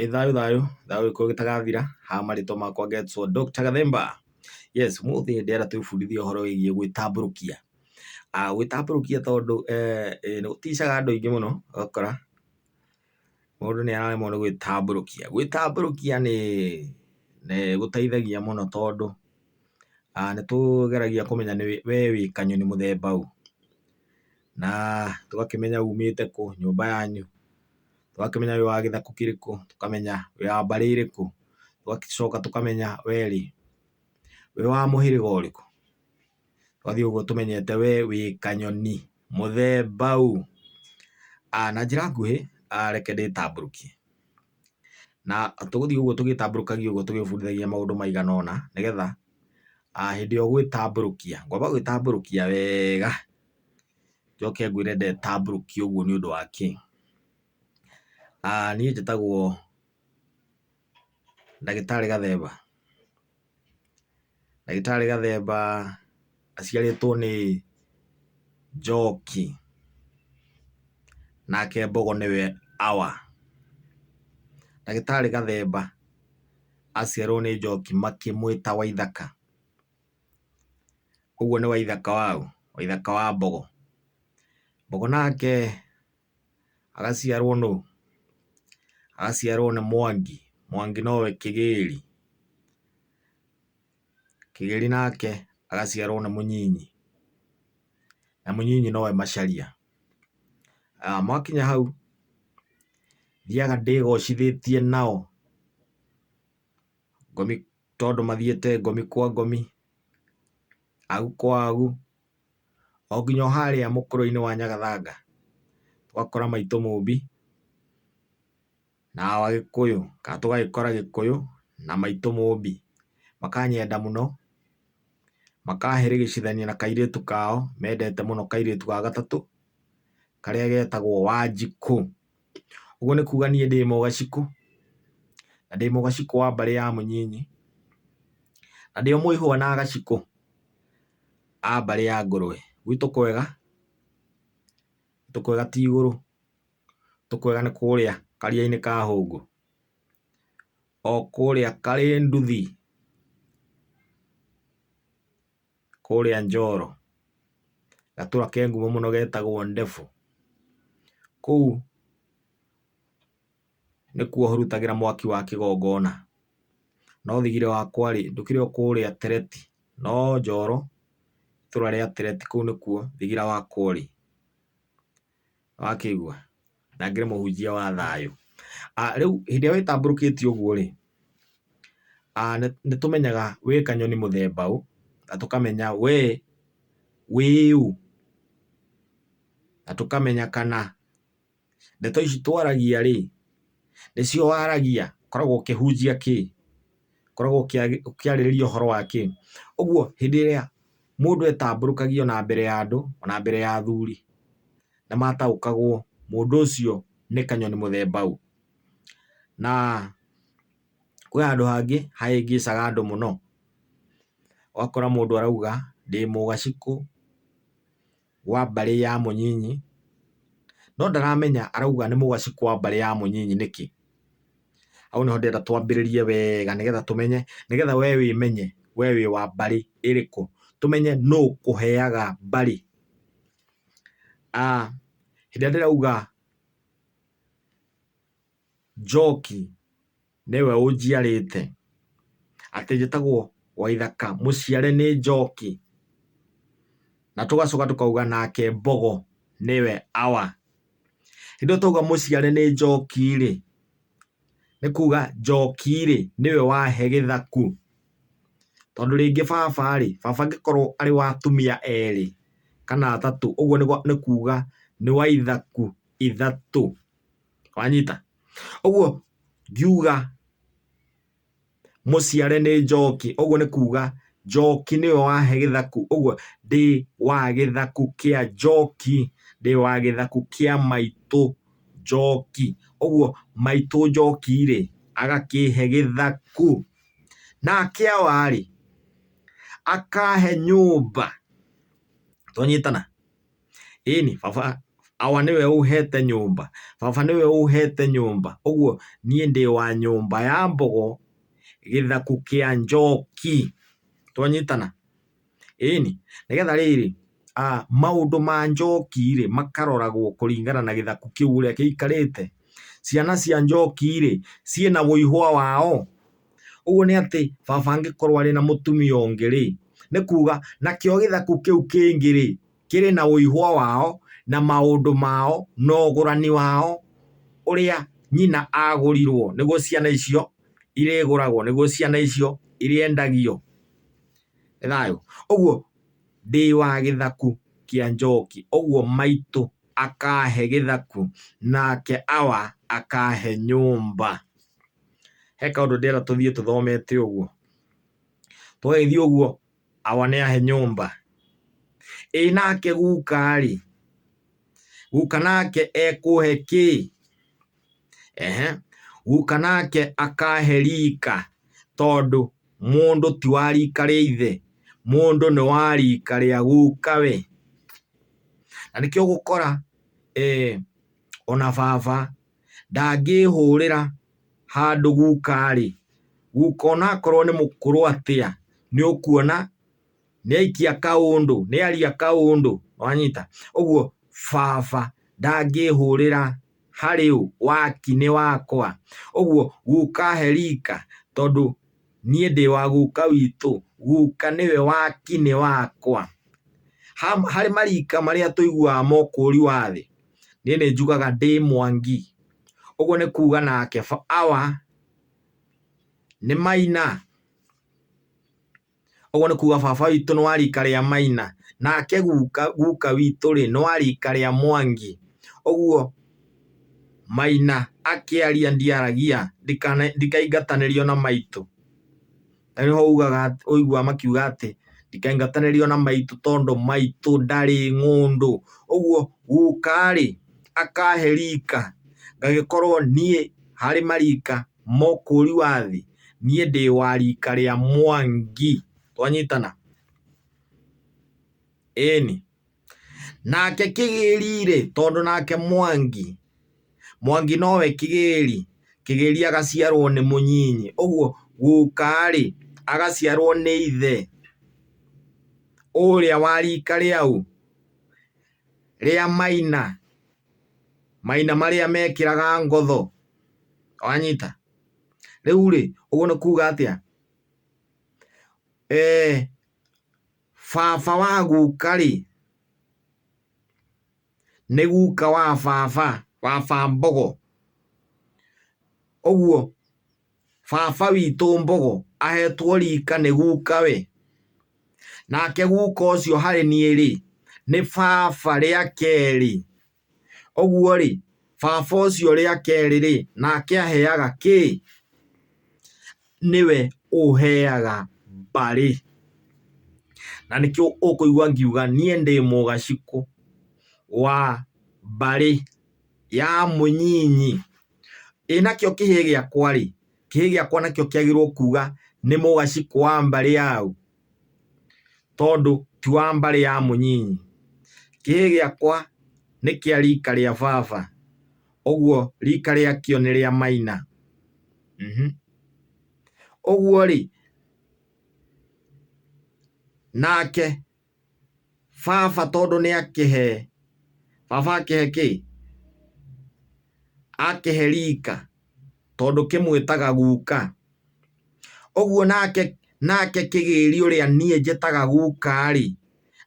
Ĩ thayũ thayũ, thayũ gĩkũyũ gĩtagathira, haha marĩtwa makwa ngetwo Dr. Gathemba. Yes, ũmũthĩ ndĩrenda twĩbundithie ũhoro wĩgiĩ gwĩtambũrũkia. Gwĩtambũrũkia tondũ nĩ gũticaga andũ aingĩ mũno ũgakora mũndũ nĩ araremwo nĩ gwĩtambũrũkia. Gwĩtambũrũkia nĩ gũteithagia mũno tondũ nĩ tũgeragia kũmenya we wĩ kanyoni mũthemba ũ, na tũgakĩmenya umĩte kũ, nyũmba yanyu, tũgakĩmenya wĩ wa gĩthaku kĩrĩkũ, tũkamenya wĩ wa mbarĩ ĩrĩkũ, tũgacoka tũkamenya we rĩ, wĩ wa mũhĩrĩga ũrĩkũ, tũgathiĩ ũguo tũmenyete we wĩ kanyoni mũthemba ũ. Na njĩra nguhĩ reke ndĩtambũrũkie, na tũgũthiĩ ũguo tũgĩtambũrũkagia ũguo tũgĩbundithagia maũndũ maigana ũna nĩgetha hĩndĩ ĩrĩa ũgwĩtambũrũkia, ngwamba gwĩtambũrũkia wega, njoke ngwĩre ndetambũrũkia ũguo nĩ ũndũ wa kĩ. Niĩ njĩtagwo ndagĩtarĩ Gathemba. Ndagĩtarĩ Gathemba aciarĩtwo nĩ Njoki, nake Mbogo nĩwe awa. Ndagĩtarĩ Gathemba aciarirwo nĩ Njoki makĩmwĩta Waithaka. Ũguo nĩ Waithaka waũ? Waithaka wa Mbogo. Mbogo nake agaciarwo nũ? Agaciarwo nĩ Mwangi, Mwangi nowe Kĩgĩri, Kĩgĩri nake agaciarwo nĩ Mũnyinyi, na Mũnyinyi nowe Macharia. Mwakinya hau, thiaga ndĩgocithĩtie nao, ngomi tondũ mathiĩte ngomi kwa ngomi, agu kwa agu, o nginya o harĩa mũkũrwe-inĩ wa Nyagathanga, tũgakora maitũ Mũmbi na Wagĩkũyũ, kana tũgagĩkora Gĩkũyũ na maitũ Mũmbi. Makanyenda mũno, makahĩrĩgĩcithania na kairĩtu kao mendete mũno kairĩtu ga gatatũ, karĩa getagwo Wanjikũ. Ũguo nĩ kuga niĩ ndĩ Mũgacikũ, na ndĩ Mũgacikũ wa mbarĩ ya Mũnyinyi, na ndĩ o mũihwa na Gacikũ a mbarĩ ya Ngũrũwe. Gwitũ kwega, gwitũ kwega ti igũrũ, gwitũ kwega nĩ kũrĩa karia-inĩ ka Hũngũ, o kũrĩa karĩ nduthi, kũrĩa Njoro, gatũra ke ngumo mũno getagwo Ndebu. Kũu nĩkuo hurutagĩra mwaki wa kĩgongona. No thigire wakwa rĩ, ndũkĩrĩ o kũrĩa Tereti, no Njoro, itũra rĩa Tereti kũu nĩkuo thigira wakwa ũrĩ. Wakĩigua? Na ngĩrĩ mũhunjia wa thayũ. Rĩu hĩndĩ ĩrĩa wĩtambũrũkĩtie ũguo rĩ, nĩ tũmenyaga wĩ kanyoni mũthemba ũ, na tũkamenya we wĩ ũ, na tũkamenya kana ndeto ici twaragia rĩ, nĩcio waragia, ũkoragwo ũkĩhunjia kĩ, ũkoragwo ũkĩarĩrĩria ũhoro wa kĩ. Ũguo hĩndĩ ĩrĩa mũndũ etambũrũkagia ona mbere ya andũ, ona mbere ya athuri, nĩ mataũkagwo mũndũ ũcio nĩ kanyoni mũthemba ũ. Na kwĩ handũ hangĩ hahĩngĩcaga andũ mũno, ũgakora mũndũ arauga ndĩ mũgacikũ wa mbarĩ ya Mũnyinyi, no ndaramenya arauga nĩ mũgacikũ wa mbarĩ ya Mũnyinyi nĩkĩ. Hau nĩho ndĩrenda twambĩrĩrie wega nĩgetha tũmenye, nĩgetha we wĩmenye we wĩ wa mbarĩ ĩrĩkũ, tũmenye nũ ũkũheaga mbarĩ. Hĩndĩ ĩrĩa ndĩrauga Njoki nĩwe ũnjiarĩte, atĩ njĩtagwo Waithaka mũciare nĩ Njoki, na tũgacoka tũkauga nake Mbogo nĩwe awa. Hĩndĩ ĩyo twauga mũciare nĩ Njoki rĩ, nĩ kuga Njoki rĩ nĩwe wahe gĩthaku. Tondũ rĩngĩ baba rĩ, baba angĩkorwo arĩ wa atumia erĩ kana atatũ, ũguo nĩ kuga nĩ wa ithaku ithatũ. Wanyita? Ũguo ngiuga mũciare nĩ Njoki, ũguo nĩ kuga Njoki nĩwe wahe gĩthaku, ũguo ndĩ wa gĩthaku kĩa Njoki, ndĩ wa gĩthaku kĩa maitũ Njoki. Ũguo maitũ Njoki rĩ, agakĩhe gĩthaku. Nake awa rĩ, akahe nyũmba. Twanyitana? Ĩni baba. Awa nĩwe ũhete nyũmba, baba nĩwe ũhete nyũmba. Ũguo niĩ ndĩ wa nyũmba ya Mbogo, gĩthaku kĩa Njoki. Twanyitana? Ĩni, nĩgetha rĩrĩ, maũndũ ma Njoki rĩ, makaroragwo kũringana na gĩthaku kĩu ũrĩa gĩikarĩte. Ciana cia Njoki rĩ, ciĩna ũihwa wao. Ũguo nĩ atĩ baba angĩkorwo arĩ na mũtumia ũngĩ rĩ, nĩ kuga nakĩo gĩthaku kĩu kĩngĩ rĩ, kĩrĩ na ũihwa wao na maũndũ mao na ũgũrani wao ũrĩa nyina agũrirwo nĩguo ciana icio irĩgũragwo, nĩguo ciana icio irĩendagio. Nĩ thayũ. Ũguo ndĩ wa gĩthaku kĩa Njoki, ũguo maitũ akahe gĩthaku nake awa akahe nyũmba. He kaũndũ ndĩrenda tũthiĩ tũthomete ũguo. Twagĩthiĩ ũguo awa nĩ ahe nyũmba. Ĩ nake guka rĩ, guka nake ekũhe kĩ? Ehe, guka nake akahe rika tondũ mũndũ ti wa rika rĩa ithe, mũndũ nĩ wa rika rĩa gukawe. Na nĩkĩo ũgũkora ona baba ndangĩhũrĩra handũ guka rĩ, guka onakorwo nĩ mũkũrũ atĩa, nĩ ũkuona nĩ aikia kaũndũ, nĩ aria kaũndũ, wanyita? Ũguo baba ndangĩhũrĩra harĩ ũ, waki nĩ wakwa. Ũguo guka ahe rika, tondũ niĩ ndĩ wa guka witũ, guka nĩwe waki nĩ wakwa. Harĩ marika marĩa tũiguaga ma ũkũri wa thĩ, niĩ nĩ njugaga ndĩ Mwangi. Ũguo nĩ kuga nake awa nĩ Maina. Ũguo nĩ kuga baba witũ nĩ wa rika rĩa Maina, nake guka, guka witũ rĩ, nĩ wa rika rĩa Mwangi. Ũguo Maina akĩaria ndiaragia, ndikaingatanĩrio na maitũ. Na nĩho ugaga, ũiguaga makiuga atĩ ndikaingatanĩrio na maitũ tondũ maitũ ndarĩ ng'ũndũ. Ũguo guka rĩ, akahe rika, ngagĩkorwo niĩ harĩ marika ma ũkũri wa thĩ, niĩ ndĩ wa rika rĩa Mwangi. Twanyitana? Ĩni. Nake Kĩgĩri-rĩ, tondũ nake Mwangi, Mwangi nowe Kĩgĩri, Kĩgĩri agaciarwo nĩ mũnyinyi. Ũguo guka-rĩ, agaciarwo nĩ ithe ũrĩa wa rika rĩaũ? Rĩa Maina. Maina marĩa mekĩraga ngotho. Wanyita? Rĩu-rĩ, ũguo nĩ kuga atĩa? Baba wa guka-rĩ, nĩ guka wa baba, baba Mbogo. Ũguo baba witũ Mbogo ahetwo rika nĩ gukawe. Nake guka ũcio harĩ niĩ-rĩ, nĩ baba rĩa kerĩ. Ũguo-rĩ, baba ũcio rĩa kerĩ-rĩ, nake aheaga kĩ? Nĩwe ũheaga mbarĩ. Na nĩkĩo ũkũigua ngiuga niĩ ndĩ mũgacikũ wa mbarĩ ya mũnyinyi. Ĩ nakĩo kĩhĩĩ gĩakwa-rĩ, kĩhĩĩ gĩakwa nakĩo kĩagĩrĩirwo kuga nĩ mũgacikũ wa mbarĩ yaũ? Tondũ ti wa mbarĩ ya mũnyinyi. Kĩhĩĩ gĩakwa nĩ kĩa rika rĩa baba, ũguo rika rĩakĩo nĩ rĩa Maina. Ũguo rĩ, nake baba tondũ nĩ akĩhe, baba akĩhe kĩ? Akĩhe rika tondũ kĩmwĩtaga guka. Ũguo nake nake kĩgĩri ũrĩa niĩ njĩtaga guka rĩ,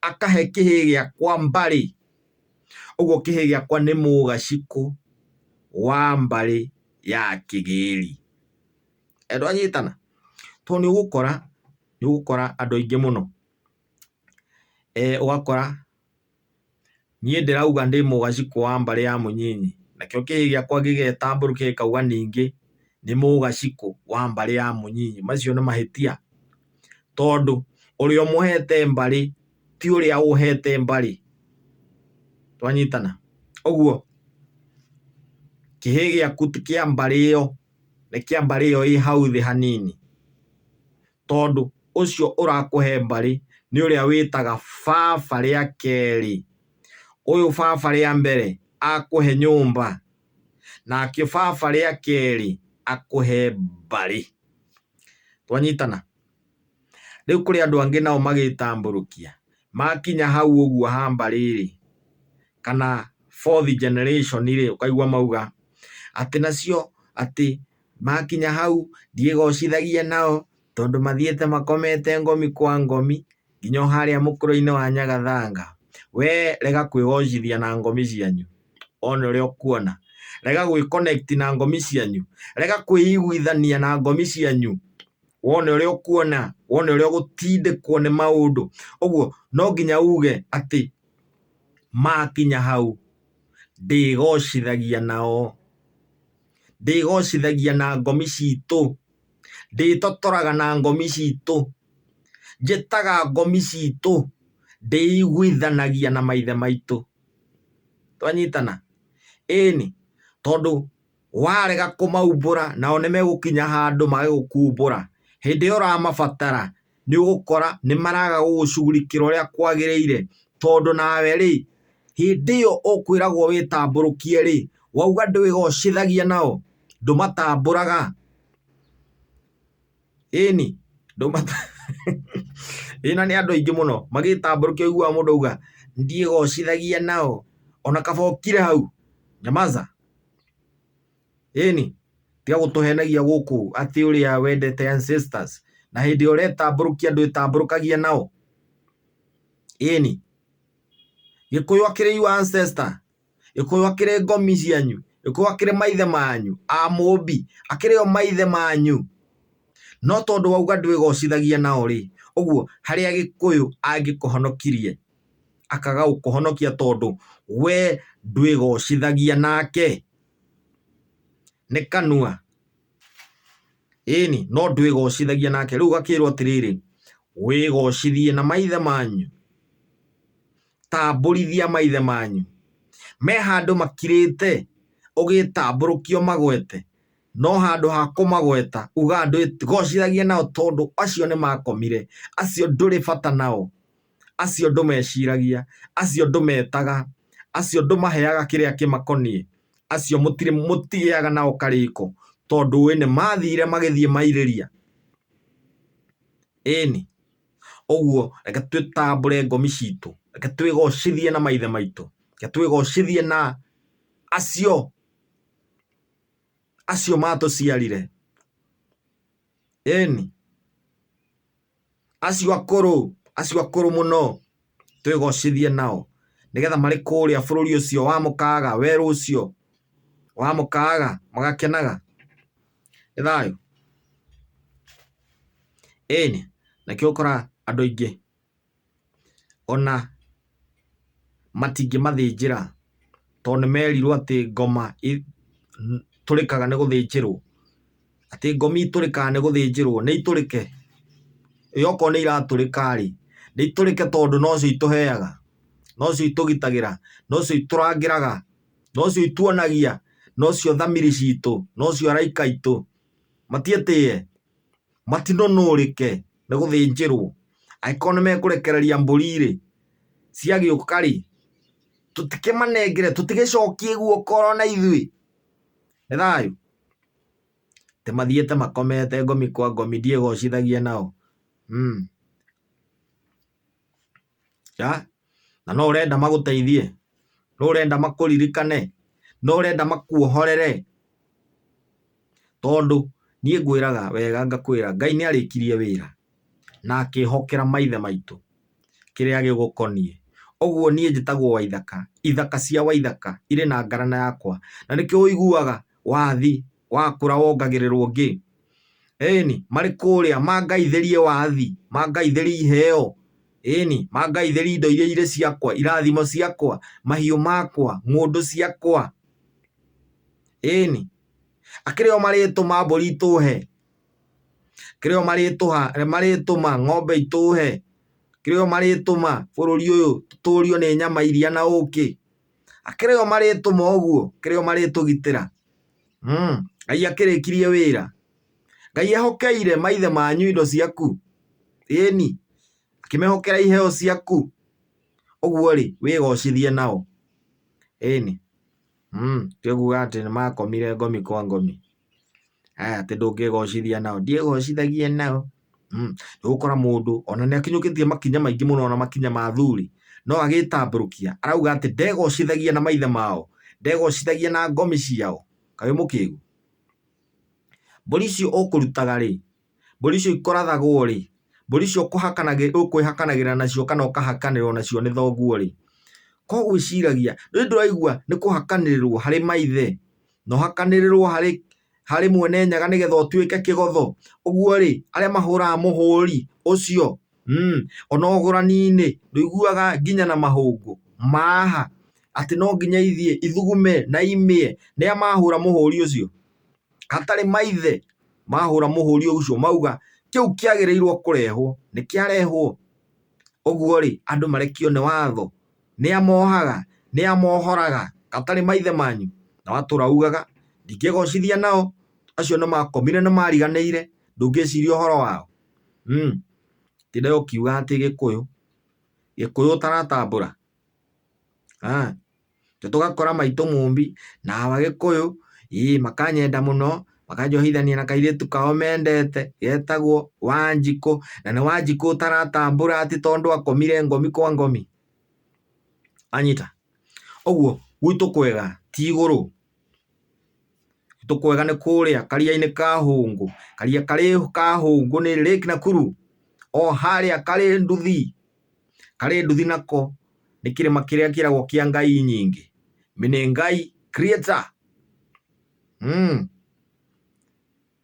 akahe kĩhĩĩ gĩakwa mbarĩ. Ũguo kĩhĩĩ gĩakwa nĩ mũgacikũ wa mbarĩ ya kĩgĩri. Twanyitana? Tondũ nĩ ũgũkora, nĩ ũgũkora andũ aingĩ mũno, ũgakora niĩ ndĩrauga ndĩ mũgacikũ wa mbarĩ ya mũnyinyi, nakĩo kĩhĩĩ gĩakwa gĩgetambũrũkia gĩkauga ningĩ nĩ mũgacikũ wa mbarĩ ya mũnyinyi. Macio nĩ mahĩtia, tondũ ũrĩa ũmũhete mbarĩ ti ũrĩa ũhete mbarĩ. Twanyitana? Ũguo kĩhĩĩ gĩaku ti kĩa mbarĩ ĩyo, nĩ kĩa mbarĩ ĩyo ĩ hau thĩ hanini. Tondũ ũcio ũrakũhe mbarĩ nĩ ũrĩa wĩtaga baba rĩa kerĩ. Ũyũ baba rĩa mbere akũhe nyũmba, nake baba rĩa kerĩ akũhe mbarĩ. Twanyitana? Rĩu kũrĩ andũ angĩ nao magĩtambũrũkia, makinya hau ũguo ha mbarĩ rĩ, kana fourth generation rĩ, ũkaigua mauga atĩ nacio atĩ makinya hau ndiĩgocithagia nao tondũ mathiĩte makomete ngomi kwa ngomi nginya o harĩa mũkũrũ-inĩ wa Nyagathanga. We rega kwĩgocithia na ngomi cianyu, one ũrĩa ũkuona. Rega gwĩ connect na ngomi cianyu, rega kwĩiguithania na ngomi cianyu, wone ũrĩa ũkuona, wone ũrĩa ũgũtindĩkwo nĩ maũndũ. Ũguo no nginya uge atĩ makinya hau ndĩgocithagia nao, ndĩgocithagia na ngomi citũ, ndĩtotoraga na ngomi citũ, njĩtaga ngomi citũ, ndĩiguithanagia na maithe maitũ. Twanyitana? Ĩni, tondũ warega kũmaumbũra nao nĩ megũkinya handũ mage gũkumbũra. Hĩndĩ ĩyo ũramabatara nĩ ũgũkora nĩ maraga gũgũcugurikĩra ũrĩa kwagĩrĩire, tondũ nawe rĩ, hĩndĩ ĩyo ũkwĩragwo wĩtambũrũkie rĩ, wauga ndwĩgocithagia nao, ndũmatambũraga. Ĩni, ndũmata ĩĩ na nĩ andũ aingĩ mũno magĩtambũrũkia ũiguaga mũndũ auga ndiĩgocithagia nao, ona kaba ũkire hau, nyamaza. Ĩni, tiga gũtũhenagia gũkũ atĩ ũrĩa wendete ancestors na hĩndĩ ĩrĩa ũretambũrũkia ndwĩtambũrũkagia nao. Ĩni, Gĩkũyũ akĩrĩ your ancestor, Gĩkũyũ akĩrĩ ngomi cianyu, Gĩkũyũ akĩrĩ maithe manyu, a Mũmbi akĩrĩ o maithe manyu. No tondũ wauga ndwĩgocithagia nao rĩ, ũguo harĩa Gĩkũyũ angĩkũhonokirie akaga gũkũhonokia tondũ we ndwĩgocithagia nake. Nĩ kanua. Ĩni, no ndwĩgocithagia nake. Rĩu ũgakĩrwo atĩrĩrĩ, wĩgocithie na maithe manyu. Tambũrithia maithe manyu. Me handũ makirĩte ũgĩtambũrũkio magwete, no handũ ha kũmagweta uga ndwĩgocithagia nao tondũ acio nĩ makomire, acio ndũrĩ bata nao, acio ndũmeciragia, acio ndũmetaga, acio ndũmaheaga kĩrĩa kĩmakoniĩ, acio mũtirĩ mũtigĩaga nao karĩko tondũ ũĩ nĩ mathire magĩthiĩ mairĩria. Ĩni. Ũguo reke twĩtambũre ngomi citũ, reke twĩgocithie na maithe maitũ, reke twĩgocithie na acio acio matũciarire. Ĩni, acio akũrũ, acio akũrũ mũno twĩgocithie nao nĩgetha marĩ kũrĩa bũrũri ũcio wa mũkaga, werũ ũcio wa mũkaga magakenaga. Nĩ thayũ. Ĩni, nakĩo ũkoraga andũ aingĩ ona matingĩmathĩnjĩra tondũ nĩ merirwo atĩ ngoma ĩtũrĩkaga nĩ gũthĩnjĩrwo, atĩ ngomi itũrĩkaga nĩ gũthĩnjĩrwo, nĩ itũrĩke. Ĩ okorwo nĩ iratũrĩka rĩ, nĩ itũrĩke tondũ nocio itũheaga, nocio itũgitagĩra, nocio itũrangĩraga, nocio ituonagia, nocio thamiri citũ, nocio araika aitũ. Matiĩtĩe, matinũnũrĩke nĩ gũthĩnjĩrwo. Angĩkorwo nĩ mekũrekereria mbũri rĩ, ciagĩũka rĩ, tũtikĩmanengere, tũtigĩcokie guoko ona ithuĩ. Nĩ thayũ? Atĩ mathiĩte makomete ngomi kwa ngomi ndiĩgocithagia nao. Na no ũrenda magũteithie? No ũrenda makũririkane? No ũrenda makuohorere? Tondũ niĩ ngwĩraga wega ngakwĩra Ngai nĩ arĩkirie wĩra na akĩhokera maithe maitũ kĩrĩa gĩgũkoniĩ. Ũguo niĩ njĩtagwo Waithaka, ithaka cia Waithaka irĩ na ngarana yakwa. Na nĩkĩo ũiguaga wathi wakũra wongagĩrĩrwo ũngĩ. Ĩni, marĩ kũrĩa mangaithĩrie wathi, mangaithĩrie iheo, ĩni, mangaithĩrie indo iria irĩ ciakwa, irathimo ciakwa, mahiũ makwa, ng'ũndũ ciakwa. Ĩni, akĩrĩ o marĩtũma mbũri itũhe, akĩrĩ o marĩtũha marĩtũma ng'ombe itũhe, akĩrĩ o marĩtũma bũrũri ũyũ tũtũrio nĩ nyama, iria na ũkĩ, akĩrĩ o marĩtũma ũguo, akĩrĩ o marĩtũgitĩra. Ngai akĩrĩkirie wĩra. Ngai ehokeire maithe manyu indo ciaku, ĩni, akĩmehokera iheo ciaku. Ũguo rĩ, wĩgocithie nao. Ĩni. Ti ũkuga atĩ nĩ makomire ngomi kwa ngomi. Aya atĩ ndũngĩgocithia nao. Ndiĩgocithagia nao. Nĩ ũgũkora mũndũ ona nĩ akinyũkĩtie makinya maingĩ mũno ona makinya ma athuri, no agĩtambũrũkia arauga atĩ ndegocithagia na maithe mao, ndegocithagia na ngomi ciao. Kaĩ wĩ mũkĩgu? Mbũri icio ũkũrutaga rĩ, mbũri icio ikũrathagwo rĩ, mbũri icio ũkwĩhakanagĩra nacio kana ũkahakanĩrwo nacio nĩ thoguo rĩ, ko gwĩciragia, rĩu ndũraigua nĩ kũhakanĩrĩrwo harĩ maithe, na ũhakanĩrĩrwo harĩ harĩ mwene nyaga nĩgetha ũtuĩke kĩgotho. Ũguo rĩ, arĩa mahũraga mũhũri ũcio, ona ũgũrani-inĩ ndũiguaga nginya na mahũngũ maha, atĩ no nginya ithiĩ ithugume na imĩe, nĩa mahũra mũhũri ũcio? Hatarĩ maithe mahũra mũhũri ũcio mauga kĩu kĩagĩrĩirwo kũrehwo nĩ kĩarehwo. Ũguo rĩ, andũ marekio nĩ watho, nĩa mohaga, nĩa mohoraga, hatarĩ maithe manyu? Na watũra ugaga ndingĩgocithia nao, acio nĩ makomire nĩ mariganĩire, ndũngĩciria ũhoro wao. Tinda ũkiuga atĩ Gĩkũyũ, Gĩkũyũ ũtaratambũra. Tũgakora maitũ Mũmbi na awa Gĩkũyũ, ĩĩ makanyenda mũno, makanjohithania na kairĩtu kao mendete getagwo Wanjikũ, na nĩ Wanjikũ ũtaratambũra atĩ tondũ akomire ngomi kwa ngomi. Wanyita? Ũguo gwitũ kwega ti igũrũ, gwitũ kwega nĩ kũrĩa karia-inĩ ka Hũngũ, karia karĩ ka Hũngũ nĩ Lake Nakuru, o harĩa karĩ nduthi. Karĩ nduthi nako nĩ kĩrĩma kĩrĩa kĩragwo kĩa ngai nyingĩ. Meaning Ngai creator.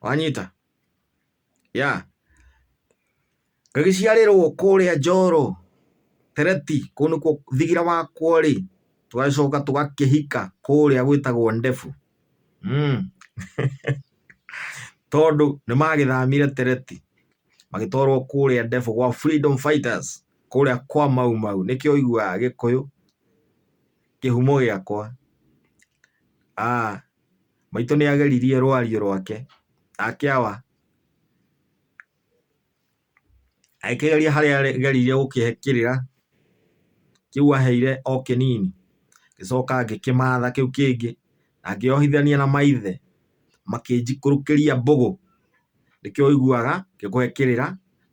Wanyita? Yeah. Ngagĩciarĩrwo kũrĩa Njoro, Tereti, kũu nĩkuo thigira wakwa ũrĩ. Tũgagĩcoka tũgakĩhika kũrĩa gwĩtagwo Ndebu. Tondũ nĩ magĩthamire Tereti. Magĩtwarwo kũrĩa Ndebu gwa Freedom Fighters, kũrĩa kwa Mau Mau. Nĩkĩo ũiguaga Gĩkũyũ kĩhumo gĩakwa. Maitũ nĩ ageririe rwario rwake, nake awa agĩkĩgeria harĩa ageririe gũkĩhe kĩrĩra, kĩu aheire o kĩnini, ngĩcoka ngĩkĩmatha kĩu kĩngĩ, na ngĩohithania na maithe, makĩnjikũrũkĩria mbũgũ. Nĩkĩo ũiguaga ngĩkũhe kĩrĩra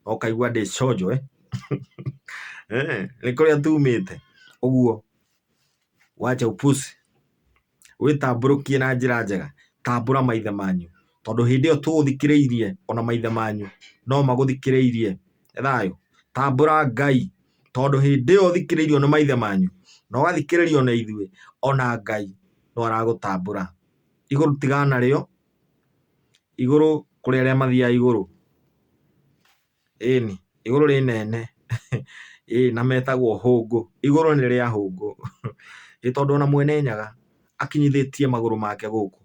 na ũkaigua ndĩ conjo eh. Nĩ kũrĩa tumĩte. Ũguo wacha upuzi, wĩtambũrũkie na njĩra njega, tambũra maithe manyu, tondũ hĩndĩ ĩyo tũgũthikĩrĩirie ona maithe manyu no magũthikĩrĩirie. Nĩ thayũ. Tambũra Ngai, tondũ hĩndĩ ĩyo ũthikĩrĩirio nĩ maithe manyu na ũgathikĩrĩrio nĩ ithuĩ, ona Ngai no aragũtambũra. Igũrũ tigana narĩo, Igũrũ kũrĩ arĩa mathiaga igũrũ, ĩni, igũrũ rĩ nene, ĩ na metagwo hũngũ, igũrũ nĩ rĩa hũngũ, ĩ tondũ ona Mwene Nyaga akinyithĩtie magũrũ make gũkũ,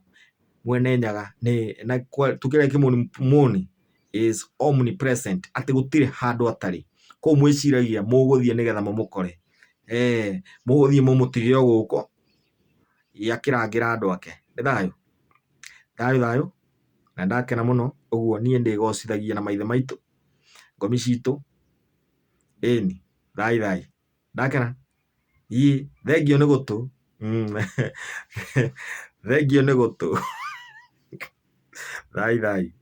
Mwene Nyaga nĩ na tũkĩrĩa kĩmonimoni is omnipresent atĩ gũtirĩ handũ atarĩ, kũu mwĩciragia mũgũthiĩ nĩgetha mũmũkore, mũgũthiĩ mũmũtige o gũkũ akĩrangĩra andũ ake, nĩ thayũ. Thayũ thayũ, na ndakena mũno, ũguo niĩ ndĩgocithagia na maithe maitũ, ngomi citũ, ĩni, thai thai, ndakena, ii, thengiũ nĩ gũtũ, thengiũ nĩ gũtũ, thai thai.